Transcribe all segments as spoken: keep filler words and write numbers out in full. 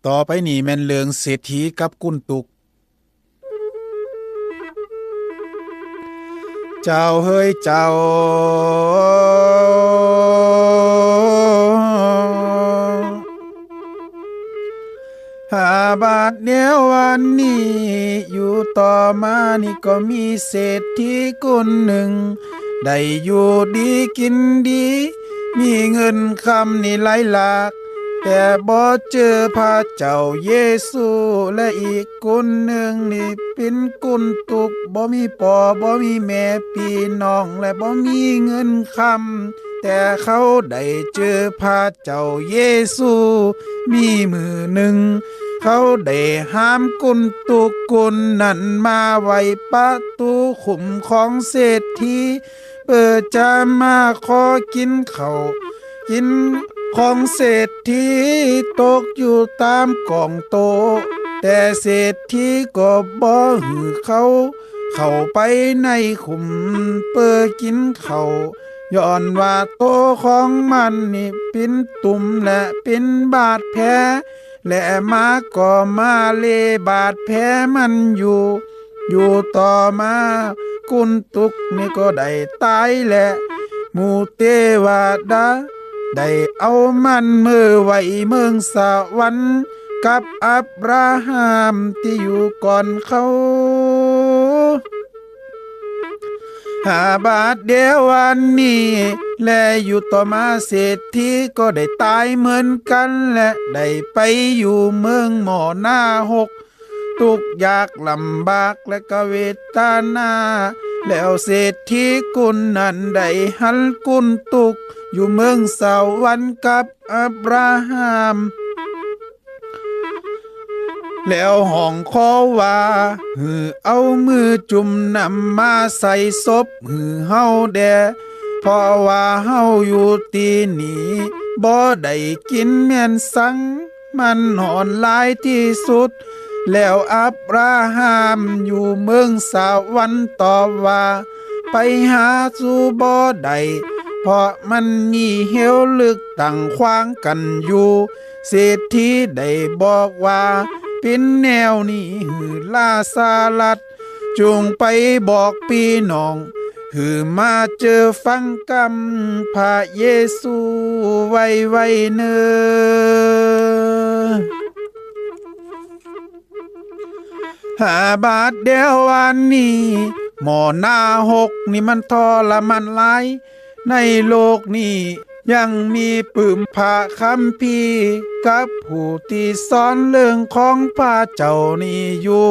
ต่อไปนี้แม่นเรื่องเศรษฐีกับคนตุ๊ก เจ้าเฮ้ยเจ้า หาบาดเดียววันนี้ อยู่ต่อมานี่ก็มีเศรษฐีคนหนึ่ง ได้อยู่ดีกินดี มีเงินคำนี่หลายหลาก แต่บ่เจอพระเจ้าเยซู และอีกคนหนึ่งนี่เป็นคนตุ๊ก บ่มีพ่อบ่มีแม่พี่น้อง และบ่มีเงินคำ แต่เขาได้เจอพระเจ้าเยซู มีมื้อหนึ่ง เขาได้หามคนตุ๊กคนนั้นมาไว้ประตูขุมของเศรษฐี เพื่อจะมาขอกินข้าว กินของเศรษฐีตกอยู่ตามกองโต๊ะ แต่เศรษฐีก็บ่หื้อเขาเข้าไปในขุมเพื่อกินข้าว ย้อนว่าโต๊ะของมันนี่เป็นตุ่มและเป็นบาดแผล และหมาก็มาเลียบาดแผลมันอยู่ อยู่ต่อมาคนตุ๊กนี่ก็ได้ตายและ หมู่เทวดาได้เอามันเมือไว้เมืองสวรรค์กับอับราฮัมที่อยู่ก่อนเขา หาบาดเดียววันนี้ และอยู่ต่อมาเศรษฐีก็ได้ตายเหมือนกัน และได้ไปอยู่เมืองหม้อหน้าหก ทุกข์ยากลำบากและก็เวทนา แล้วเศรษฐีคนนั้นได้หันคนตุ๊กอยู่เมืองสวรรค์กับอับราฮัม แล้วฮ้องขอว่า หื้อเอามือจุ่มน้ำมาใส่ศพหื้อเฮาแด่ เพราะว่าเฮาอยู่ที่นี่บ่ได้กินแม่นสัง มันฮ้อนหลายที่สุด แล้วอับราฮัมอยู่เมืองสวรรค์ตอบว่า ไปหาสู่บ่ได้ เพราะมันมีเหวลึกตั้งขวางกั้นอยู่ เศรษฐีได้บอกว่า เป็นแนวนี้หื้อลาซารัส จงไปบอกพี่น้อง หื้อมาเจอฟังกำพระเยซูไวๆเน่อ หาบาดเดียววันนี้ หม้อหน้าหกนี่มันทรมานหลาย ในโลกนี้ยังมีปื้มพระคัมภีร์กับผู้ที่สอนเรื่องของพระเจ้านี้อยู่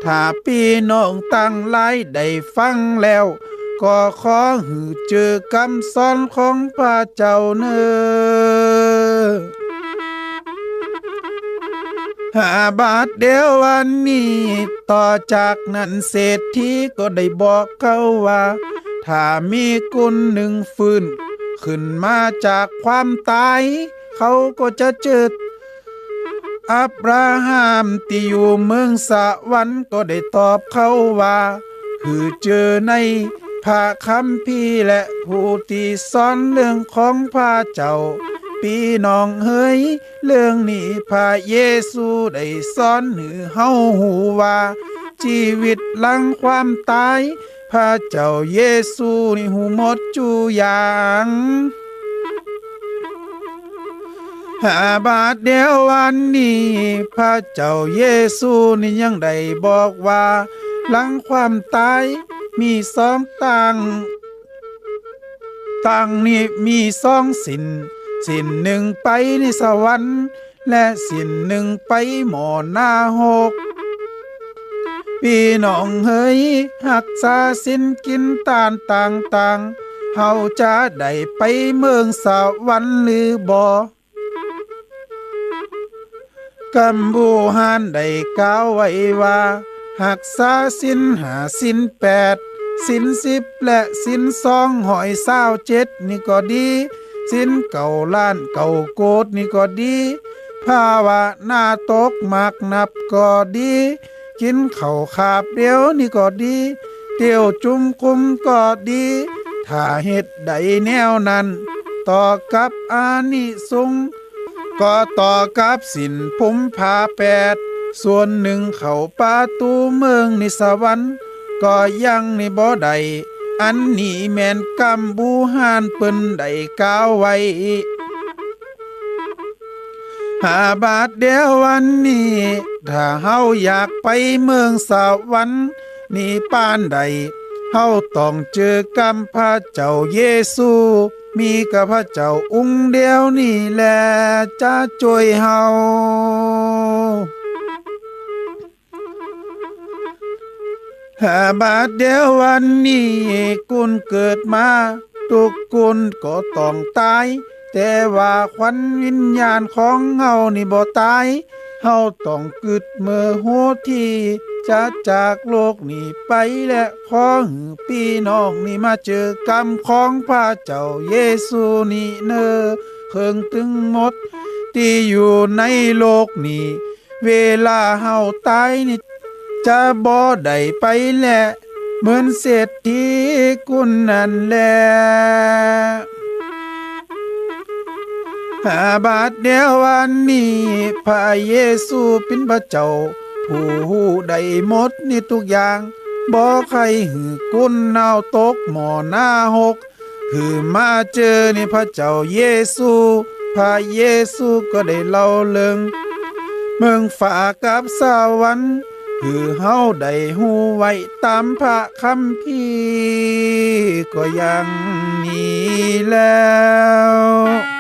ถ้าพี่น้องตังหลายได้ฟังแล้ว ก็ขอหื้อเจอกำสอนของพระเจ้าเน่อ หาบาดเดียววันนี้ ต่อจากนั้นเศรษฐีก็ได้บอกเขาว่า ถ้ามีคนหนึ่งฟื้นขึ้นมาจากความตาย เขาก็จะเจิด อับราฮัมที่อยู่เมืองสวรรค์ก็ได้ตอบเขาว่า คือเจอในพระคัมภีร์และผู้ที่สอนเรื่องของพระเจ้า พี่น้องเฮ้ย เรื่องนี้พระเยซูได้สอนหื้อเฮาฮู้ว่า ชีวิตหลังความตาย พระเจ้าเยซูนี่ฮู้หมดจุอย่าง หาบาดเดียววันนี้ พระเจ้าเยซูนี่ยังได้บอกว่า หลังความตายมีสองตาง ตางนี้มีสองสิ้น สิ้นหนึ่งไปในสวรรค์ และสิ้นหนึ่งไปหม้อหน้าหก พี่น้องเฮ้ย ฮักษาศีลกินทานต่างๆ เฮาจะได้ไปเมืองสวรรค์หรือบ่ กำบู่ฮั่นได้กล่าวไว้ว่า ฮักษาศีลห้า ศีลแปด ศีลสิบ และศีลสองร้อยซาวเจ็ดนี่ก็ดี ศีลเก้าล้านเก้าโกฏนี่ก็ดี ภาวนาตกหมากนับก็ดี กินข้าวคาบเดียวนี่ก็ดี เตียวจุมกุมก็ดี ถ้าเฮ็ดได้แนวนั้น ต่อกับอานิสงส์ ก็ต่อกับศีลภูมิผ้าแปด ส่วนหนึ่งเข้าประตูเมืองในสวรรค์ ก็ยังนี้บ่ได้ อันนี้แม่นกำบูฮานเปิ้นได้กล่าวไว้ หาบาดเดียววันนี้ ถ้าเฮาอยากไปเมืองสวรรค์นี้ปานใด เฮาต้องเจอกำพระเจ้าเยซู มีกับพระเจ้าองค์เดียวนี้แหละจะช่วยเฮา หาบาดเดียววันนี้ คนเกิดมาทุกคนก็ต้องตาย แต่ว่าขวัญวิญญาณของเฮานี้บ่ตาย เฮาต้องกึ๊ดเมื่อฮู้ที่จะจากโลกนี้ไป และขอหื้อพี่น้องนี้มาเจอกำของพระเจ้าเยซูนี้เน่อ เคิงตึงหมดตี้อยู่ในโลกนี้ เวลาเฮาตายนี้ จะบ่ได้ไปแล เหมือนเศรษฐีคนนั้นแล หาบาดเดียววันนี้ พระเยซูเป๋นพระเจ้า ผู้ฮู้ได้หมดนี้ทุกอย่าง บ่ใค่หื้อคนเฮาตกหม้อนาฮก หื้อมาเจอนี้พระเจ้าเยซู พระเยซูก็ได้เล่าเรื่องเมืองฟ้ากับสวรรค์ หื้อเฮาได้ฮู้ไว้ต๋ามพระคัมภีร์ก็อย่างนี้แล้ว